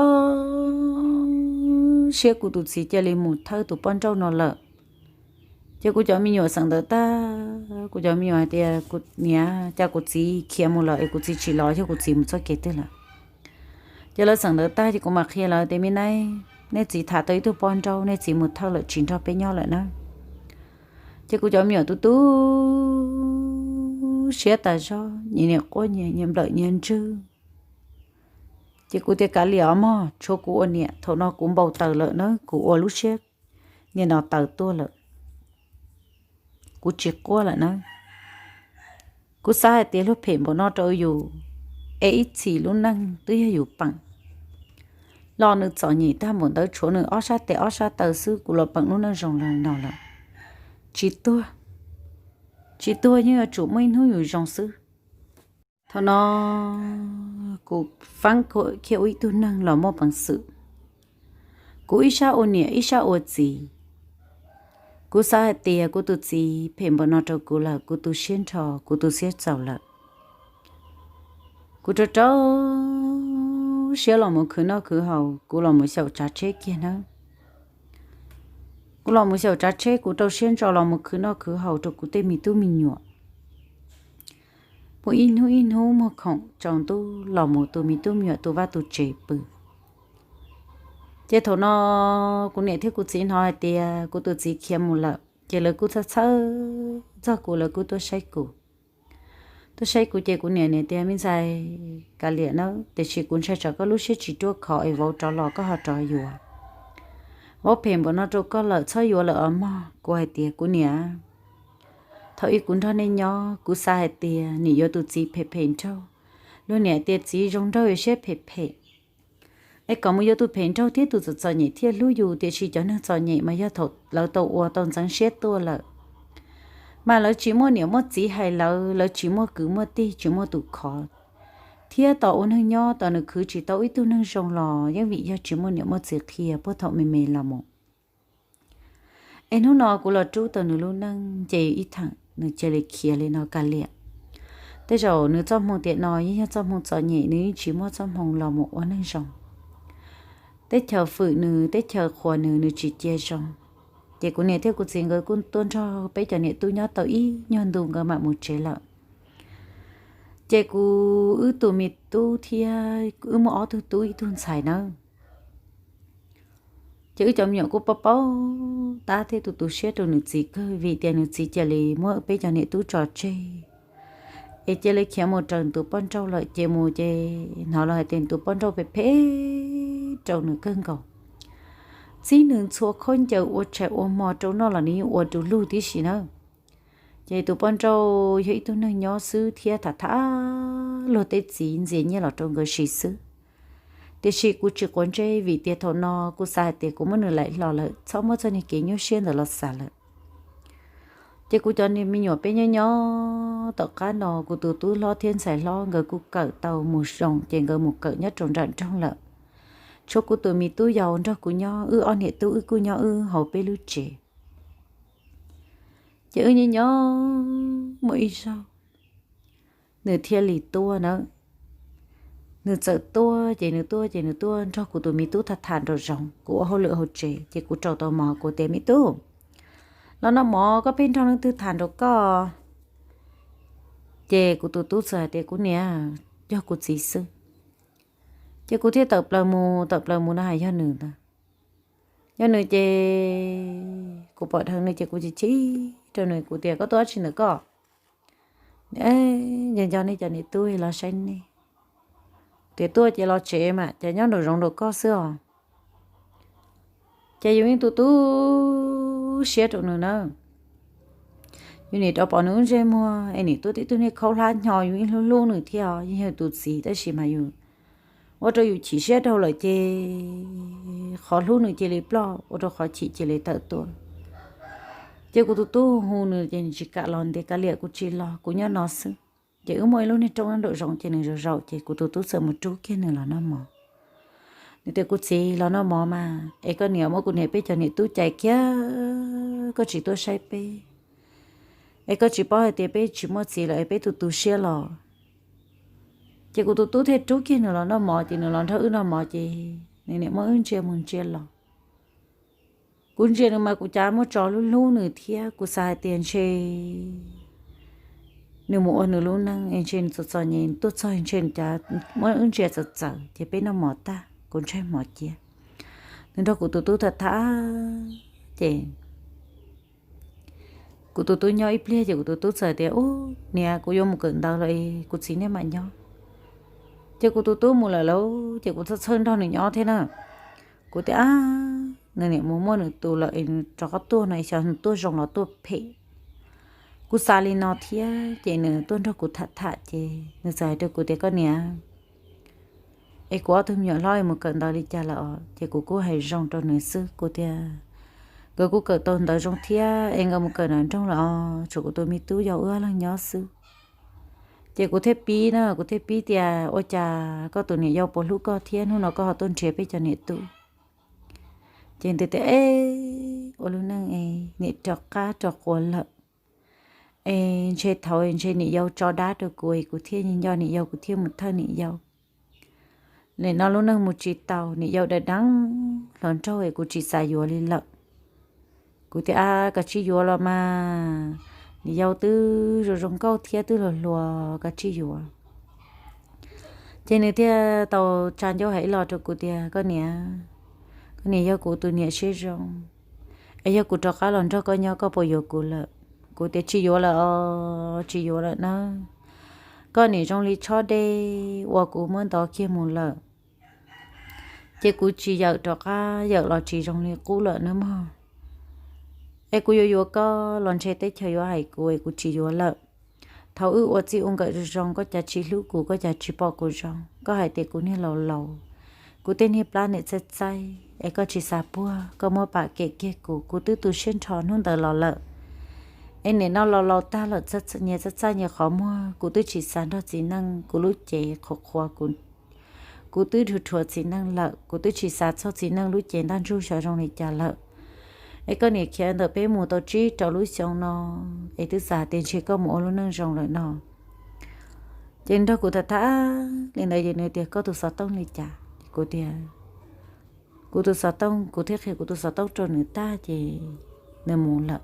siab kuv tus txiv cia li mus thawj tus poj nrauj no lawm. Ces kuv cov me nyuam xeem ntawv tag, kuv cov me nyuam hais tias kuv niam, cas kuv txiv khiav mus lawm es kuv txiv tsis los, yog kuv txiv mus txoj kev twg lawm? Ces lawv xeem ntawv tag ces kuv mam qhia lawv tias me nab, nej txiv tham tau ib tug poj nrauj, nej txiv mus thawj lawm tsis nrog peb nyob lawm na. Ces kuv cov me nyuam tu tu siab tas zog, nyias niam quaj nyias, nyias nplawm nyias ntswg. Ces kuv tias kav liam os mog, tshuav kuv ua niam, thaum no kuv npau taws lawm na, kuv ua lub siab niam no taws tuaj lawm, kuv tsis quaj lawm na. Kuv xav hais tias luag phem npaum no rau yus, es ib txhis lub neej twb yog yus peem los nws txom nyem tag npaum ntawd, tshuav nws ob sab tes ob sab taw xwb kuv los peem lub neej zoo li no lawm. Tsis tuag, tsis tuag yeej yuav tsum muaj ib hnub yus zoo xwb. Thaum no kuv faab kiag ua ib tug neeg los muaj peev xwm. Kuv ib sab ua niam ib sab ua txiv. Kuv xav hais tias kuv tus txiv phem npaum no rau kuv lawm, kuv tu siab nrho, kuv tu siab txaus lawm. Kuv rau rau siab los mus khwv noj khwv haus, kuv los mus xyaum tsav tsheb kiag nawb. Kuv los mus xyaum tsav tsheb, kuv rau siab ntso los mus khwv noj khwv haus rau kuv tej me tub me nyuam. Muaj ib hnub ib hnub muag khoom tsaus ntuj los mus tu me tub me nyuam tu vaj tu tsev pw. Ces thaum no kuv niam thiab kuv txiv hnov hais tias kuv tus txiv khiav mus lawm, ces lawv kuj txhawj txhawj txog kuv, lawv kuj tuaj saib kuv. Tuaj saib kuv ces kuv niam niam tias me ntxhais, kav liam nawb, tiam sis kuv ntshai tsam koj lub siab tsis ruaj khov es vauv rov los koj ho rov yuav. Vauv phem npaum no rau koj lawm, txhob yuav lawm os mog. Kuv hais tias kuv niam, thaum ub kuv nrog nej nyob kuv xav hais tias nim yuav tus txiv phem phem nraug. Luag niam tias txiv zoo nraug yuav siab phem phem. Es kom mus yuav tus phem nraug thiab tus txom txom nyem thiaj hlub yus, tiam sis cov neeg txom nyem mas yog thaum lawv tau ua tau ntxeev siab tuaj lawm, mas lawv tsis muaj niam muaj txiv hais lawv, lawv tsis muaj kwv muaj tij, tsis muaj tus khov, thiab tos ua neeg nyob tos nws khwv tsis tau ib tug neeg zoo los yeej vim yog tsis muaj niam muaj txiv qhia puag thaum me me los mus. Es hnub no kuv los rub tau nws lub neej ces ib thaam nws cia li khiav li no kav liam. Tej zaum nws txoj hmoo tiam no yeej yog txoj hmoo txom nyem, nws yeej tsis muaj txoj hmoo los mus ua neeg zoo. Teb chaws fwm nws, teb chaws qhuas nws, nws tsis cia zoo. Ces kuv niam thiab kuv txiv nkawd kuj tuaj nrog peb cov niam tub nyob tau ib nyuag ntu nkawd mam mus tsev lawm. Ces kuv wb tus me tub thiab wb muaj ob tug tub ib tug ntxhais nawb. Ces wb cov me nyuam kuj paub paub tab thiab tu tu siab rau nws txiv kawg, vim tias nws txiv cia li muab peb cov niam tub tso tseg, es cia li khiav mus raws nws tus poj nrauj lawm. Ces mus ces hnov los hais tias nws tus poj nrauj phem phem rau nws kawg nkaus, txib nws ntxhua khaub ncaws ua tshais ua hmo rau noj los nws yeej ua du lug tib si nawb. Ces tus poj nrauj yog ib tug neeg nyob xwb thiab tham tham luag tej txiv ntxias nyiaj los rau nkawd siv xwb. Tiam sis kuv tsis quav ntsej vim tias thaum no kuv xav hais tias kuv muab nws laim hlo lawm, txhob muab txoj niag kev nyuaj siab ntawd los xav lawm. Ces kuv cov me nyuam peb nyob nyob tom qab no, kuv tus tub hlob thiab ntxhais hlob nkawd kuj kawm tau mus zoo, ces nkawd mus kawm nyob rau nram nroog lawm. Tshuav kuv tus me tub yau nrog kuv nyob, wb ob niam tub wb kuj nyob wb hauv peb lub tsev. Ces wb nyob nyob muaj ib zaug nws thiaj li tuaj na. Nws txawm tuaj ces nws tuaj ces nws tuaj nrog kuv tus me tub tham tham nraum zoov, kuv ua hauj lwm hauv tsev, ces kuv rau tau mov, kuv tias, Me tub, los noj mov, koj pheej nrog leej twg tham nraum koj? Ces kuv tus tub txawm hais tias, Kuv niam, yog kuv txiv xwb. Ces kuv thiaj tawm plaws mus, tawm plaws mus no hais yog nws ntag. Yog nws ces kuv pom dheev nws ces kuv chim chim rau nws, kuv tias, Koj tuaj dab tsi ntawm koj? Nco nco nej cov niam tub los saib nej, tias tuaj ces los tsev mas cas nyob nraum zoov nraum koj xwb os. Ces yus yeej tu tu siab rau nws na. Yus nim rov pom nws lub ntsej muag es nim tuaj tib tug niag khaub hlab hnyo, yus yeej hlub hlub nws thiab os, yeej yog tus txiv, tab sis mas yus ua rau yus chim siab dhau lawm ces qhov hlub nws cia li ploj, ua rau qhov chim cia li tawm tuaj. Ces kuv tus tub hu nws ces nws tsis kam los, ntias kav liam, kuv tsis los, kuv nyob no xwb. Ces wb muaj ib lub niag roob nyob nraum zoov, ces nws zaum zaum ces kuv tus tub txawm mus rub kiag nws los noj mov. Nws tias, Kuv txiv, los noj mov mas, es koj niam muab kuv niam peb cov niam tub cais kiag, koj tsis tuaj saib peb, es koj tsis paub hais tias peb tsis muaj txiv lawm es peb tu tu siab los? Ces kuv tus tub thiaj rub kiag nws los noj mov, ces nws los nrog wb noj mov, ces nws niam muab wb ntsia mus ntsia los. Kuv ntsia nws mas kuv cas muaj tso hlub hlub nws thiab, kuv xav hais tias ntshe nws mus ua nws lub neej es ntshe nws txom txom nyem tuaj txog ntshe nws cas muab wb ntsia txawv txawv, ces peb noj mov tag kuv ntshaij mov cia, nws nrog kuv tus tub tham tham, ces kuv tus tub nyob ib pliag ces kuv tus tub txawm tias, Ub niam, kuv yuav mus kawm ntawv lawm, kuv txiv nej mam nyob. Ces kuv tus tub mus lawm lauj, ces kuv txhawj txhawj nrog nws nyob thiab na. Kuv tias, Ab, nws niam mus muaj nws tus lawm es nws rov qab tuaj no, xyov nws tuaj zoo los tuaj phem. Kuv xav li no thiab, ces nws tuaj nrog kuv tham tham, ces nws txawm hais rau kuv tias, Koj niam, es kuv ob tug me nyuam hlob mus kawm ntawv li cas lawm os? Ces kuv kuj hais zoo rau nws xwb, kuv tias, Nkawd kuj kawm tau ntawv zoo thiab es nkawd mus kawm nram nroog lawm os, tshuav kuv tus me tub yau wb ob leeg nyob xwb. Ces kuv thiaj pib na, kuv thiaj pib tias, Ua cas koj tus niam yau puas hlub koj thiab hnub no koj ho tuaj nrhiav peb cov niam tub? Ces nws tias, E, ua lub neej es niam rov qab rov quav lawm, es ntshe thaum ntshe niam yau tso dab rau kuv es kuv thiaj nco niam yau, kuv thiaj mus thawj niam yau. Nim no lub neej mus tsis taus, niam yau dav deev hluas nraug es kuv tsis xav yuav li lawm. Kuv tias, Ab, koj tsis yuav los mas, niam yau twb zoo zoo nkauj thiab twb hluas hluas, koj tsis yuav. Ces nws thiaj tau tsa ncauj hais ib los rau kuv tias, Koj niam, koj niam yog kuv tus niam siab zoo, es yog kuv rov qab los nrog koj nyob koj puas yuav kuv lawm? Kuv tias, Tsis yuav lawm os, tsis yuav lawm na. Koj niam zoo li tshob dej uas kuv muab ntov kiag mus lawm, ces kuv tsis yawm rov qab yawm los tsis zoo li qub lawm nawb mog. Es kuv yuav yuav koj los ntshe teb chaws yuav hais kuv es kuv tsis yuav lawm. Thaum wb ua txij ua nkawm zoo zoo, koj cas tsis hlub kuv, koj cas tsis pom kuv zoo, koj hais tias kuv niag laus laus, kuv tej niag plab niam txaij txaij, es koj tsis xav puag, koj muab pam kem kiag kuv, kuv twb tu siab nrho hnub ntawd los lawm. Es nim no laus laus tag lawm, nyias txaij txaij nyias qhov muag, kuv twb tsis xav nrog txiv neej, kuv lub cev qhuav qhuav, kuv twb dhuav dhuav txiv neej lawm, kuv twb tsis xav txog txiv neej lub cev ntaj ntsug xyov zoo li cas lawm. Es koj niam khiav ntawm peb mus tau tsib rau lub xyoo no, es twb xav tias ntshe koj mus ua lub neej zoo lawm no. Ces nrog kuv tham tham li ntawd ces nws tias, Koj tus xov tooj li cas? Kuv tias, Kuv tus xov tooj. Kuv thiaj qhia kuv tus xov tooj rau nws tag ces nws mus lawm.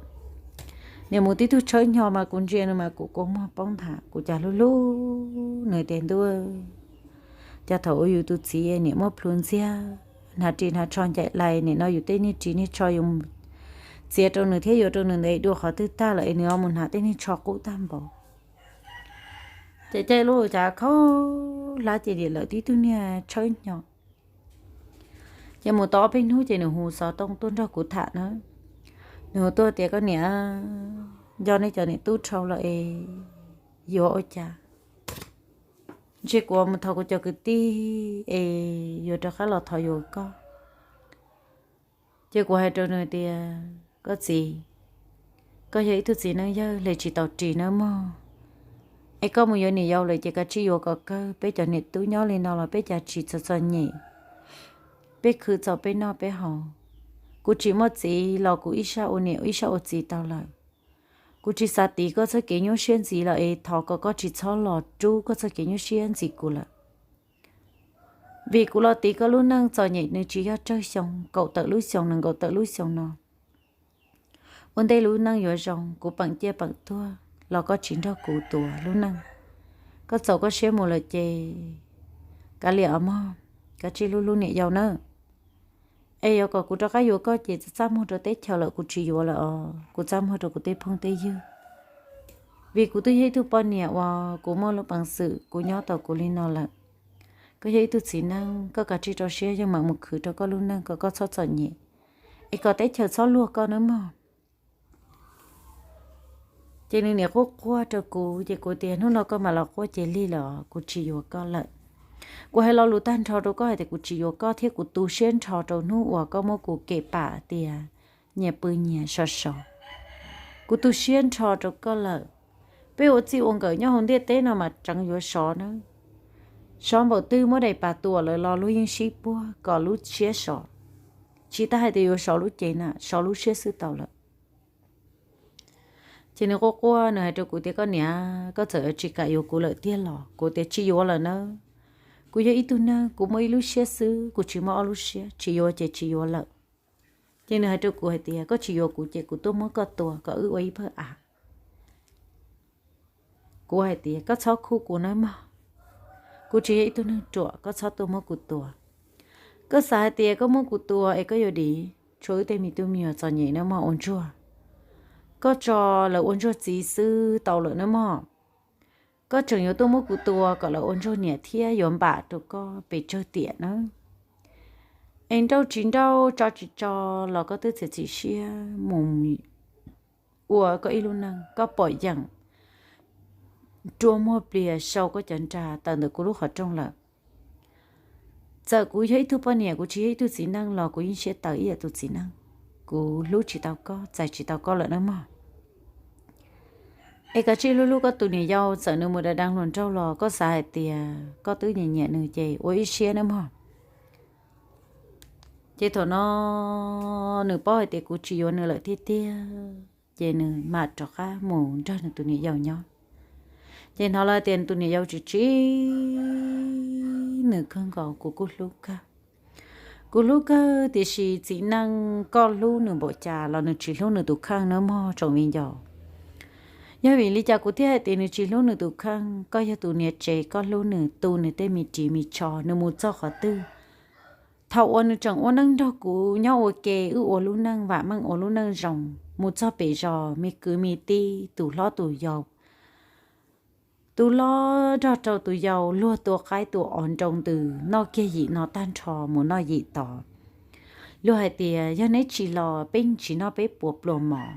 Nws mus tib tug tshawb hnyo mas kuv ntsia nws mas kuv kua muag poob nthav, kuv cas hlub hlub nws tias, Ntuj, cas thaum ua yus tus txiv niam muab plhws ntxiag, hnav ris hnav tsho ncaim lais, nim no yus tej niag ris niag tsho yus txiav rau nws thiab yuav rau nws ntawd dua qhov twg tag lawm es nws ho mus hnav tej niag tsho qub tag npaum. Ces caij lub cas khaub hlab ces dim lawm tib tug niag tshawb hnyo. Ces mus tau ob peb hnub ces nws hu xov tooj tuaj nrog kuv tham na. Nws hu tuaj tias, Koj niam, nco nej cov niam tub dhau lawm es yuav ua cas? Ntshe kuv mus thov kuv cov kwv tij es yuav rov qab los thov yuav koj. Ces kuv hais rau nws tias, koj txiv, koj yog ib tug txiv neej yawg hle tsis tau ris nawb mog. Es koj mus yuav niam yau lawm ces kav tsij yuav kom kawg, peb cov niam tub nyob li no los peb cas tsis txom txom nyem, peb khwv txaus peb noj peb haus. Kuv tsis muaj txiv los kuv ib sab ua niam ib sab ua txiv tau lawm. Kuv tsis xav tiv koj txoj kev nyuaj siab ntxiv lawm es thov kom koj tsis txhob los rub koj txoj kev nyuaj siab ntxiv kuv lawm. Vim kuv los tiv koj lub neej txom nyem nws tsis yog tsawg xyoo, kaum tawm lub xyoo nees nkaum tawm lub xyoo no. Ua ntej lub neej yuav zoo, kuv peem ciaj peem tuag los koj tsis nrog kuv tuav lub neej. Koj txaus koj siab mus lawm ces kav liam os mog, kav tsij hlub hlub niam yau nawb. Es yuav kom kuv rov qab yuav koj ces txaj muag rau teb chaws lawm kuv tsis yuav lawm os, kuv txaj muag rau kuv tej phooj tej ywg. Vim kuv twb yog ib tug poj niam uas kuv muaj lub peev xwm kuv nyob tau kuv li no lawm. Koj yog ib tug txiv neej, koj kav tsij rau siab yeej mam mus khwv rau koj lub neej kom koj txhob txom nyem, es kom teb chaws txhob luag koj nawb mog. Ces nws niam quaj quaj rau kuv ces kuv tias, hnub no koj mam los quaj ces lig lawm, kuv tsis yuav koj lawm. Kuv hais lo lus tag nrho rau koj hais tias kuv tsis yuav koj thiab kuv tu siab nrho rau hnub uas koj muab kuv kem pam tias nyias pw nyias sov sov. Kuv tu siab nrho rau koj lawm. Peb ua txij ua nkawm nyob hauv ntiaj teb no mas tseev yuav sov nawb. Sov npaum twg muab daim pam tuam lawm los luag yeej sib puag kom lub siab sov. Tsis tas hais tias yuav sov lub cev na, sov lub siab xwb tau lawm. Ces nws quaj quaj nws hais rau kuv tias, koj niam, koj txawm tsis kam yuav kuv lawm tiag los? Kuv tias, tsis yuav lawm nawb. Kuv yog ib tug neeg, kuv muaj ib lub siab xwb, kuv tsis muaj ob lub siab, tsis yuav ces tsis yuav lawm. Ces nws hais rau kuv hais tias, koj tsis yuav kuv ces kuv tuaj muab koj tua kom wb ua ib pawg av. Kuv hais tias, koj txhob khuj kuv nawb mog, kuv tsis yog ib tug neeg ruam, koj txhob tuaj muab kuv tua. Koj xav hais tias koj muab kuv tua es koj yuav dim, tshuav wb tej me tub me nyuam txom nyem nawb mog ua ntsuag. Koj tso lawv ua ntsuag txiv xwb tau lawm nawb mog. Koj tseem yuav tuaj muab kuv tua kom lawv ua ntsuag niam thiab yuav npam rau koj pes tsawg tiam nawb. Es nrauj tsis nrauj, tso tsis tso los koj twb txiav txim siab mus ua koj ib lub neej, koj pom yeem rua muag pliag sau koj cov nra tawm ntawm kuv lub qhov rooj lawm. Txawm kuv yog ib tug poj niam, kuv tsis yog ib tug txiv neej los kuv yeej siab tawv ib yam tus txiv neej. Kuv hlub tsis tau koj, txais tsis tau koj lawm nawb mog. Es kav tsij hlub hlub koj tus niam yau, txawm nws mus da dee hluas nraug los koj xav hais tias koj twb nyiam nyiam nws ces ua ib siab nawb mog. Ces thaum no nws paub hais tias kuv tsis yuav nws lawm tiag tiag, ces nws mam rov qab mus nrog nws tus niam yau nyob. Ces hnov lawv tias nws tus niam yau tsis tsim nws kawg nkaus, kuv kuj hlub kawg. Kuv hlub kawg, tiam sis txiv neej, koj hlub nws npaum cas los nws tsis hlub nws tus kheej nawb mog tsoom viv ncaus. Yog vim li cas kuv thiaj hais tias nws tsis hlub nws tus kheej? Koj yog tus niam tsev, koj hlub nws, tu nws tej me ris me tsho, nws mus txog qhov twg. Thaum uas nws tseem ua neej nrog kuv nyob ua ke, wb ua lub neej vam meej, ua lub neej zoo, mus txog pem zos, me kwv me tij, tus hlob tus yau, tus hlob nrog rau tus yau, luag tua qaib tua os nroo ntws, noj kiag yim no tag nrho mus noj yim tod. Luag hais tias yog neb tsis los peb tsis noj peb puas pluas mov.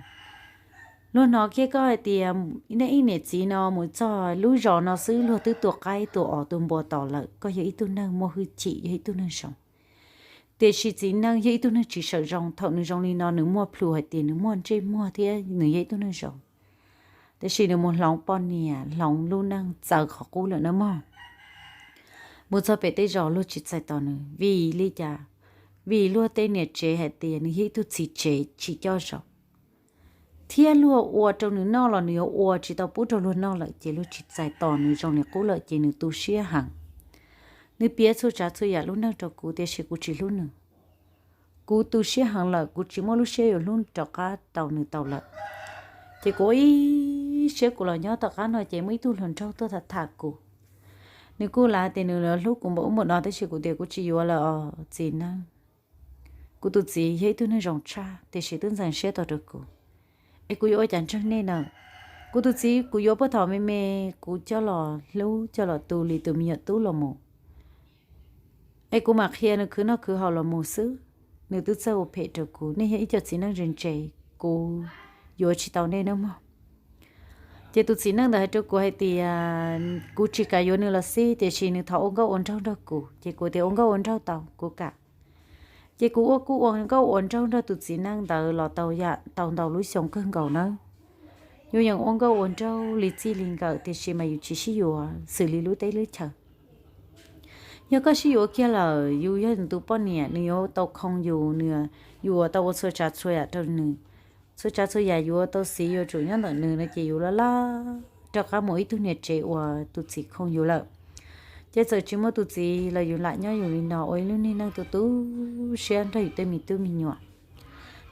Luag hnov kiag koj hais tias neb ib niam txiv no mus txog lub zos no xwb luag twb tua qaib tua os tua npua tos lawm. Koj yog ib tug neeg muaj hwj chim, yog ib tug neeg zoo. Tiam sis txiv neej yog ib tug neeg tsis sawm zoo. Thaum nws zoo li no nws muaj plhus hais tias nws muaj ntsej muag thiab nws yog ib tug neeg zoo. Tiam sis nws mus hloov poj niam, hloov lub neej txawv qhov qub lawm nawb mog. Mus txog pem tej zos luag tsis txais tos nws. Vim li cas? Vim luag tej niam tsev hais tias nws yog ib tug txiv tsev tsis coj zoo, thiab luag ua rau nws noj los nws yuav ua tsis tau pub rau luag noj lawm, ces luag tsis txais tos nws zoo li qub lawm ces nws tu siab heev. Nws piav txhua tsav txhua yam lub neej rau kuv, tiam sis kuv tsis hlub nws. Kuv tu siab heev lawm, kuv tsis muaj lub siab yuav hlub rov qab rau nws tau lawm. Ces kuv ua ib siab kuv los nyob tom qab no ces muaj ib tug hluas nraug tuaj tham tham kuv. Nws kuj lav tias nws yuav hlub kuv npaum ub npaum no, tab sis kuv tias kuv tsis yuav lawm os txiv neej. Kuv tus txiv yog ib tug neeg zoo tshaj, tiam sis twb ntxeev siab tau rau kuv. Es kuv yuav ua cas ntseeg nej na? Kuv tus txiv kuv yuav puag thaum me me, kuv coj los hlub coj los tu li tus me nyuam tub los mus. Es kuv mam qhia nws khwv noj khwv haus los mus xwb. Nws twb txawj ua phem rau kuv. Nej yog ib co txiv neej ntse ntse, kuv yuav tsis tau nej nawb mog. Ces tus txiv neej ntawd hais rau kuv hais tias kuv tsis kam yuav nws los xij, tiam sis nws thov ua nkauj ua nraug nrog kuv, ces kuv tias ua nkauj ua nraug tau, kuv kam. Ces kuv ua kuj ua nkauj ua nraug nrog tus txiv neej ntawd los tau yam tau ntau lub xyoo kawg nkaus nawb. Yus yeej ua nkauj ua nraug li txij li nkawm, tiam sis mas yus tsis sib yuav xws li lub teb lub chaw. Yog koj sib yuav kiag lawm, yus yog nws tus poj niam, nws yuav tau khoo yus, nws yuav tau ua txhua tsav txhua yam rau nws. Txhua tsav txhua yam yuav tau xiv yuav tsum nyob ntawm nws no ces yus laj laj rov qab mus ib tug niam tsev uas tus txiv khoo yus lawm. Ces txawm tsis muaj tus txiv los yus lam nyob yus li no ua ib lub niag neej tu tu siab nrog yus tej me tub me nyuam.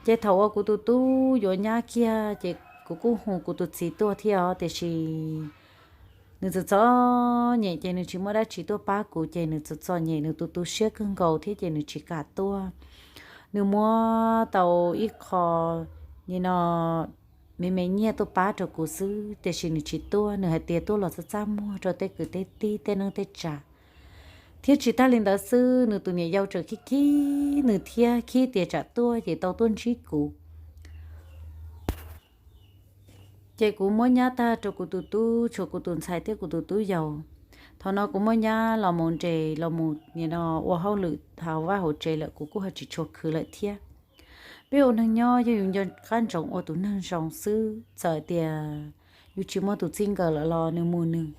Ces thaum uas kuv tus tub yuav nyab kiag ces kuv kuj hu kuv tus txiv tuaj thiab os, tiam sis nws txom txom nyem ces nws tsis muaj dab tsi tuaj pab kuv, ces nws txom txom nyem, nws tu tu siab kawg nkaus thiab ces nws tsis kam tuaj. Nws muab tau ib qho nim no me me nyiaj tuaj pab rau kuv xwb, tiam sis nws tsis tuaj, nws hais tias tuaj los txaj txaj muag rau tej kwv tej tij tej neej tej tsav. Thiab tsis tag li ntawd xwb, nws tus niam yau tseem khib khib nws thiab, khib tias tsam tuaj ces tau tuaj ntsib kuv. Ces kuv muab nyab tag rau kuv tus tub, tshuav kuv tus ntxhais thiab kuv tus tub yau. Thaum no kuv muab nyab los mus nres los mus nim no ua hauj lwm hauv vaj hauv tsev lawm, kuv kuj ho tsis tshua khwv lawm thiab. Peb ua neeg nyob yog yus nco qab ntsoov ua tus neeg zoo xwb, txawm tias yus tsis muaj tus txij nkawm lawm los nws mus nws.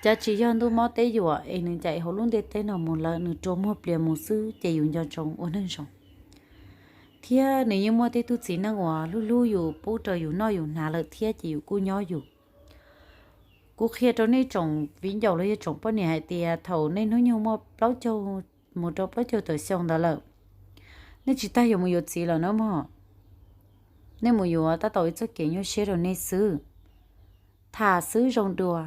Cas tsis yog ntuj mob teb yuam es nws ncaim hauv lub ntiaj teb no mus lawm, nws rua muag plias mus xwb, ces yus nco ntsoov ua neeg zoo. Thiab nws yeej muaj tej tug txiv neej uas hlub hlub yus, pub rau yus noj yus hnav lawm thiab, ces yus kuj nyob yus. Kuv qhia rau nej tsoom viv ncaus los yog tsoom poj niam hais tias thaum nej hnub nyoog muaj plaub caug mus rau plaub caug tawm xyoo ntawd lawm, nej tsis tas yuav mus yuav txiv lawm na mog. Nej mus yuav tab tom ib txoj kev nyuaj siab rau nej xwb. Tham xwb zoo dua,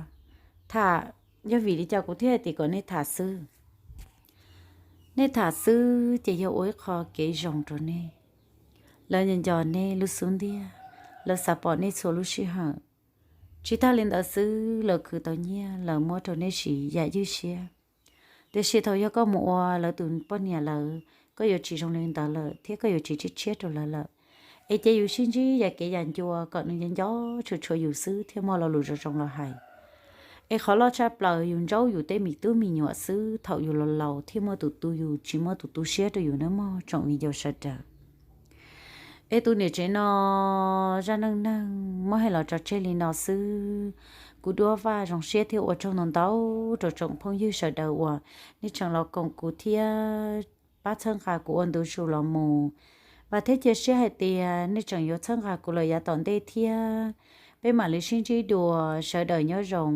tham, yog vim li cas kuv thiaj hais tias kom nej tham xwb? Nej tham xwb ces yog ua ib qho kev zoo rau nej. Lawv nco nco nej lub xub ntiag, lawv xav pom nej txhua lub sij hawm. Tsis tas li ntawd xwb, lawv khwv tau nyiaj, lawv muab rau nej siv yam ywj siab. Tiam sis thaum yog koj mus ua lawv tus poj niam lawm, koj yuav tsis zoo li ntawd lawm thiab koj yuav tsis tshiab tshiab rau lawv lawm. Es cia yus sib ntsib yam kev yam ncua kom nws nco nco tshua tshua yus xwb thiaj muaj lo lus zoo zoo los hais. Es qhov loj tshaj plaws yus ntsaub yus tej me tub me nyuam xwb, thaum yus laus laus thiaj muaj tus tu yus, tsis muaj tus tu siab rau yus nawb mog tsoom viv ncaus sawv daws. Es tus niam tsev no zaj neej neeg muab hais los tso tseg li no xwb. Kuv Duab Vaj zoo siab thiab ua tsaug ntau ntau rau tsoom phooj ywg sawv daws uas nej tseem los koom kuv thiab pab txhawb nqa kuv ua ntu zus los mus. Vam thiab cia siab hais tias nej tseem yuav txhawb nqa kuv lawm yav tom ntej thiab. Peb mam li sib ntsib dua, sawv daws nyob zoo.